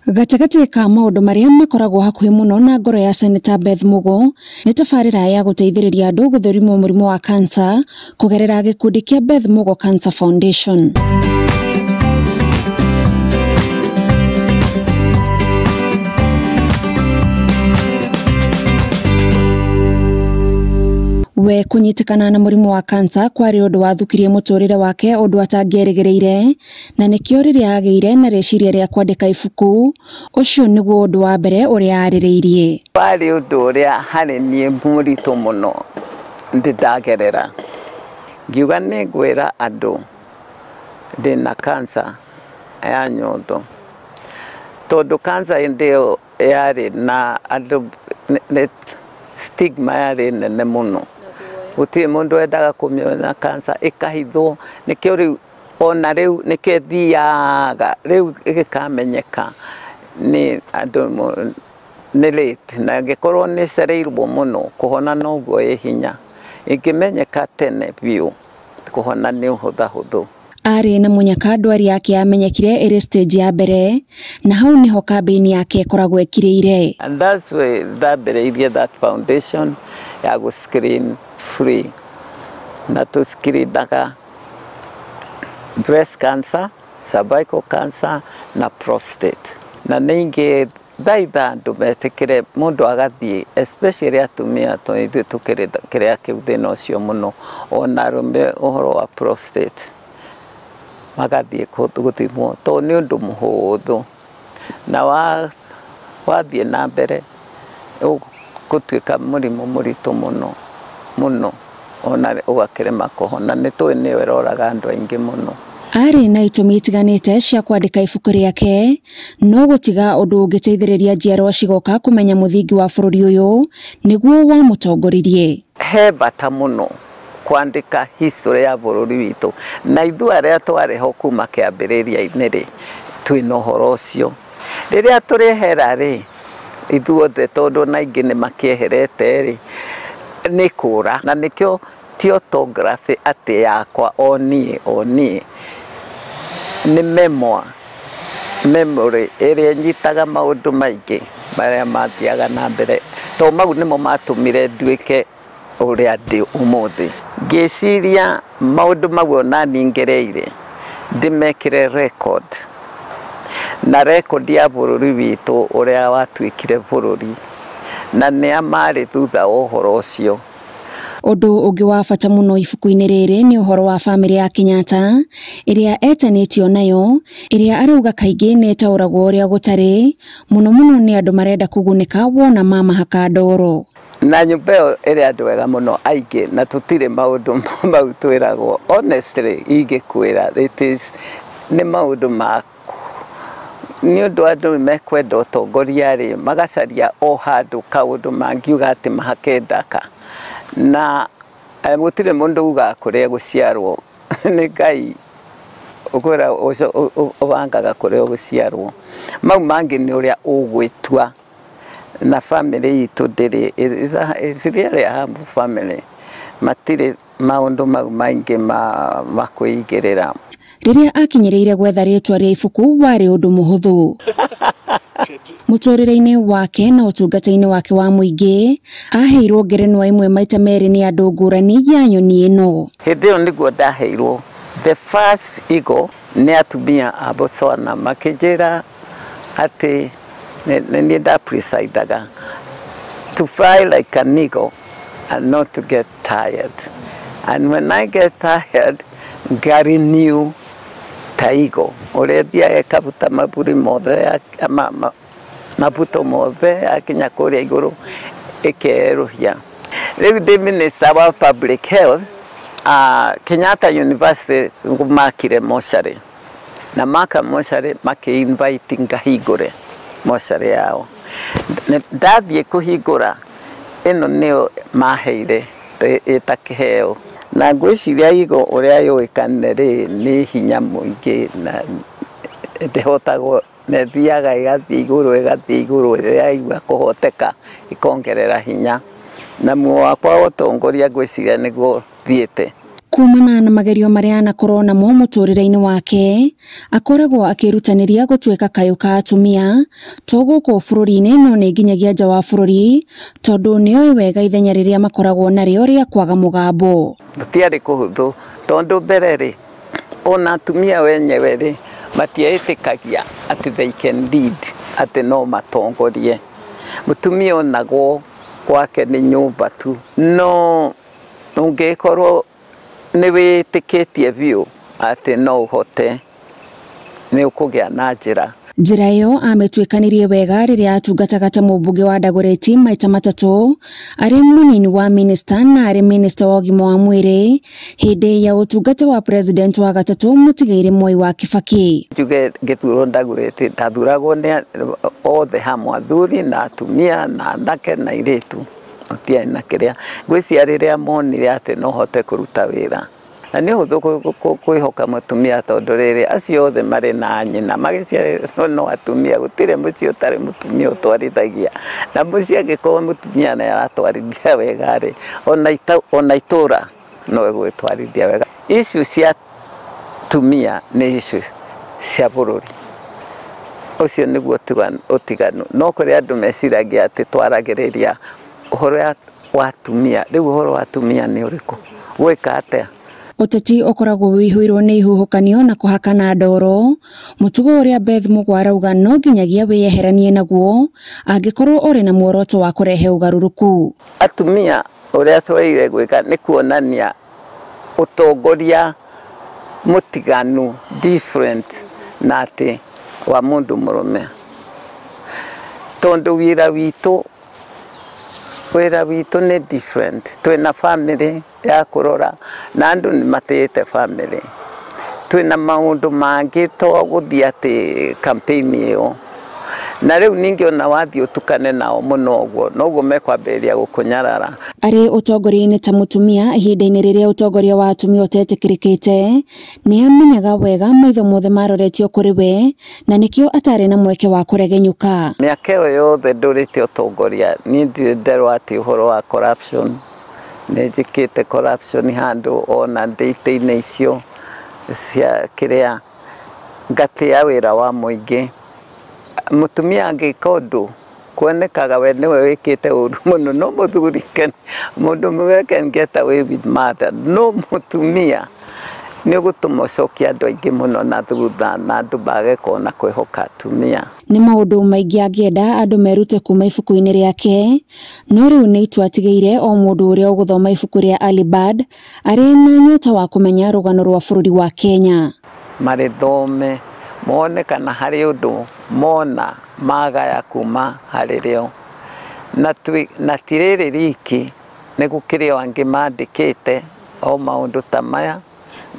Gatagatĩ ka maũndũ marĩa makoragwo hakuhĩ mũno na ngoro ya Senator Beth Mugo nĩ tabarĩra ya gũteithĩrĩria andũ gũthũrimwo mũrimũ wa cancer kũgerera gĩkundi kĩa Beth Mugo Cancer Foundation. We kunyitikana na mũrimũ wa cancer kwarĩ ũndũ wathũkirie mũtũrĩre wake ũndũ atangĩerĩgĩrĩire, na nĩkĩo rĩrĩa agĩire na rĩciria rĩa kwandĩka ibuku ũcio nĩguo ũndũ wa mbere ũrĩa arĩrĩirie. Warĩ ũndũ ũrĩa harĩ niĩ mũritũ mũno ndĩndagerera, ngiuga nĩ ngwĩra andũ ndĩna cancer ya nyondo, tondũ cancer hĩndĩ ĩyo yarĩ na andũ stigma yarĩ nene mũno. Gũtirĩ mũndũ wendaga kũmĩona cancer ĩkahithwo, nĩkĩo rĩu ona rĩu nĩkĩo ĩthiaga rĩu ĩgĩkamenyeka nĩ andũ nĩ late, na ĩngĩkorwo nĩ ĩcereirwo mũno kũhona noguo ĩ hinya, ĩngĩmenyeka tene biũ kũhona nĩ ũhũthahũthũ. Arĩ na mũnyaka ndwari yake yamenyekire ĩrĩ stage ya mbere, na hau nĩho kambĩini yake ĩkoragwo ĩkirĩire. And that's why ndambĩrĩirie that foundation ya gũ screen free, na tũ screenaga breast cancer, cervical cancer na prostate. Na ningĩ thaitha andũ metĩkĩre mũndũ agathiĩ, especially atumia tondũ ithuĩ tũkĩrĩ kĩrĩa kĩu thĩna ũcio mũno, ona arũme ũhoro wa prostate magathiĩ gũthimwo tondũ nĩ ũndũ mũhũthũ, na wathiĩ na mbere ũgũtuĩka mũrimũ mũritũ mũno mũno, ona ũgakĩrema kũhona. Nĩ tũĩ nĩyo ĩroraga andũ aingĩ mũno. Arĩ na itũmi itiganĩte cia kwandĩka ibuku rĩake, no gũtiga ũndũ ũngĩteithĩrĩria njiarwa cigoka kũmenya mũthingi wa bũrũri ũyũ nĩguo wamũtongoririe. He bata mũno kwandĩka history ya bũrũri witũ, na ithuĩ arĩa twarĩ ho kuma kĩambĩrĩria-inĩ rĩ, twĩna ũhoro ũcio. Rĩrĩa tũrĩehera rĩ, ithuothe tondũ na aingĩ nĩ makĩeherete rĩ, nĩ kũra, na nĩkĩo ti autography atĩ yakwa o niĩ o niĩ, nĩ memoir, memory ĩrĩa ĩnyitaga maũndũ maingĩ marĩa mathiaga na mbere, tondũ mau nĩmo matũmire nduĩke ũrĩa ndĩ ũmũthĩ. Ngĩciria maũndũ mau ona niĩ ngereire ndĩmekĩre record, na record ya bũrũri witũ ũrĩa watuĩkire bũrũri, na nĩa marĩ thutha wa ũhoro ũcio. Ũndũ ũngĩ wa bata mũno ibuku-inĩ rĩrĩ nĩ ũhoro wa bamĩrĩ ya Kenyatta ĩrĩa etanĩtio nayo, ĩrĩa arauga kaingĩ nĩ ĩtaũragwo ũrĩa gũtarĩ, mũno mũno nĩ andũ marenda kũgunĩka wona mamahaka ndoro. Na nyũmba ĩyo ĩrĩ andũ ega mũno aingĩ, na tũtirĩ maũndũ mau twĩragwo. Honestly ingĩkwĩra it is nĩ maũndũ ma nĩ ũndũ andũ mekwenda ũtongoria rĩ, magacaria o handũ kaũndũ mangiuga atĩ mahake ndaka, na gũtirĩ mũndũ ugaga kũrĩa gũciarwo nĩ Ngai ũkwĩra ũbangaga kũrĩa ũgũciarwo. Mau mangĩ nĩ ũrĩa ũgwĩtua, na bamĩrĩ itũ ndĩrĩ, it's really a humble family, matirĩ maũndũ mau maingĩ ma kwĩigĩrĩra. Rĩrĩa akinyĩrĩire gwetha rĩtwa rĩa ibuku warĩ ũndũ mũhũthũ. Mũtũrĩre-inĩ wake na ũtungata-inĩ wake wa mũingĩ aheirwo ngerenwa ĩmwe maita merĩ nĩ andũ ngũrani ya nyoni ĩno. Hĩndĩ ĩyo nĩguo ndaheirwo the first eagle nĩ atumia a Botswana, makĩnjĩra atĩ nĩ niĩ ndapresidaga to fly like an eagle and not to get tired, and when I get tired ngarenew ta eagle ũrĩa ĩthiaga ĩkabuta maburi mothe, mabuto mothe akinya kũrĩa igũrũ ĩkerũhia. Rĩu ndĩ minister wa public health, Kenyatta University makire mocarĩ, na maka mocarĩ makĩ invite ngahingũre mocarĩ yao. Ndathiĩ kũhingũra ĩno nĩyo maheire ĩta kĩheo, na ngwĩciria eagle ũrĩa yũĩkanine rĩ nĩ hinya mũingĩ na ndĩhotagwo, na ĩthiaga ĩgathiĩ igũrũ ĩgathiĩ igũrũ, rĩrĩa yaigua kũhoteka ĩkongerera hinya. Na muoyo wakwa wa ũtongoria ngwĩciria nĩguo thiĩte. Kumana na magerio marĩa anakorwo namo mũtũrĩre-inĩ wake, akoragwo akĩrutanĩria gũtuĩka kayũ ka atumia to gũkũ bũrũri-inĩ no nĩ nginyagia nja wa bũrũri, tondũ nĩoĩ wega ithenya rĩrĩa makoragwo narĩo rĩa kwaga mũgambo. Gũtiarĩ kũhũthũ tondũ mbere rĩ ona atumia wenyewe rĩ matietĩkagia atĩ they can lead, atĩ no matongorie. Mũtumia onagwo gwake nĩ nyũmba tu, no ũngĩkorwo nĩ wĩtĩkĩtie biũ atĩ no ũhote, nĩ ũkũgĩa na njĩra. Njĩra ĩyo amĩtuĩkanĩrie wega rĩrĩa atungataga ta mũmbunge wa Dagoretti maita matatũ, arĩ mũnini wa minista na arĩ minista wa ũgima wa mwĩrĩ hĩndĩ ya ũtungata wa president wa gatatũ mũtigairĩ Mwai wa Kibaki. Njuge ngĩthurwo Dagoretti ndathuragwo nĩ othe hamwe, athuri na atumia na anake na airĩtu, gũtiarĩ na kĩrĩa. Ngwĩciria rĩrĩa monire atĩ no hote kũruta wĩra, na nĩ ũhũthũ kwĩhoka mũtumia tondũ rĩrĩ acio othe marĩ na nyina magĩciarĩrwo no atumia, gũtirĩ mũciĩ ũtarĩ mũtumia ũtwarithagia, na mũciĩ angĩkorwo mũtumia nĩ aratwarithia wega rĩ, ona itũra no ĩgwĩtwarithia wega. Issue cia atumia nĩ issue cia bũrũri, ũcio nĩguo ũtiganu. No kũrĩ andũ meciragia atĩ twaragĩrĩria ũhoro wa atumia, rĩu ũhoro wa atumia nĩ ũrĩkũ, gwĩka atĩa? Ũteti ũkoragwo wĩihũirwo nĩ ihuhũkanio na kũhakana ndoro, mũtugo ũrĩa Beth Mugo arauga no nginyagia wĩyeheranie naguo angĩkorwo ũrĩ na muoroto wa kũrehe ũgarũrũku. Atumia ũrĩa twagĩrĩire gwĩka nĩ kuonania ũtongoria mũtiganu, different na atĩ wa mũndũ mũrũme, tondũ wĩra witũ nĩ different. Twĩna family ya kũrora na andũ nĩ matĩĩte family, twĩna maũndũ mangĩ to gũthiĩ atĩ campaign ĩyo, na rĩu ningĩ ona wathiĩ ũtukane nao mũno ũguo noguo mekwambĩrĩria gũkũnyarara. Arĩ ũtongoria-inĩ ta mũtumia ihinda-inĩ rĩrĩa ũtongoria wa atumia ũtetĩkĩrĩkĩte, nĩ amenyaga wega maitho mothe maroretio kũrĩ we na nĩkĩo atarĩ na mweke wa kũregenyũka. Mĩaka ĩyo yothe ndũrĩte ũtongoria, niĩ ndirĩ nderwo atĩ ũhoro wa corruption, nĩ njĩkĩte corruption handũ ona ndĩ itĩ-inĩ icio cia kĩrĩa, ngatĩa wĩra wa mũingĩ. Mũtumia angĩka ũndũ kuonekaga we nĩwe wĩkĩte ũru mũno, no mũthuri mũndũ mũrũme can get away with murder, no mũtumia nĩ ũgũtũma ũcokie andũ aingĩ mũno na thutha, na andũ mage kuona kwĩhoka atumia. Nĩ maũndũ maingĩ angĩenda andũ merute kuma ibuku-inĩ rĩake, no rĩu nĩ itua atigĩire o mũndũ ũrĩa ũgũthoma ibuku rĩa Early Bird arĩ na nyota wa kũmenya rũgano rwa bũrũri wa Kenya. Marĩthome mone kana harĩ ũndũ mona magaya kuma harĩ rĩo, na ti rĩrĩ riki, nĩ gũkĩrĩ o angĩ mandĩkĩte o maũndũ ta maya,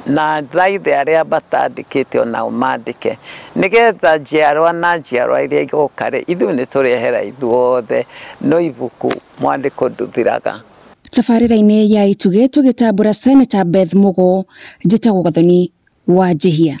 na thaithe arĩa batandĩkĩte onao mandĩke, nĩgetha njiarwa na njiarwa iria igoka rĩ, ithuĩ nĩ tũrehera ithuothe, no ibuku mwandĩko ndũthiraga. Tabarĩra-inĩ ya Itugĩ tũgĩtambũra Senator Beth Mugo, njĩtagwo Gathoni wa Njihia.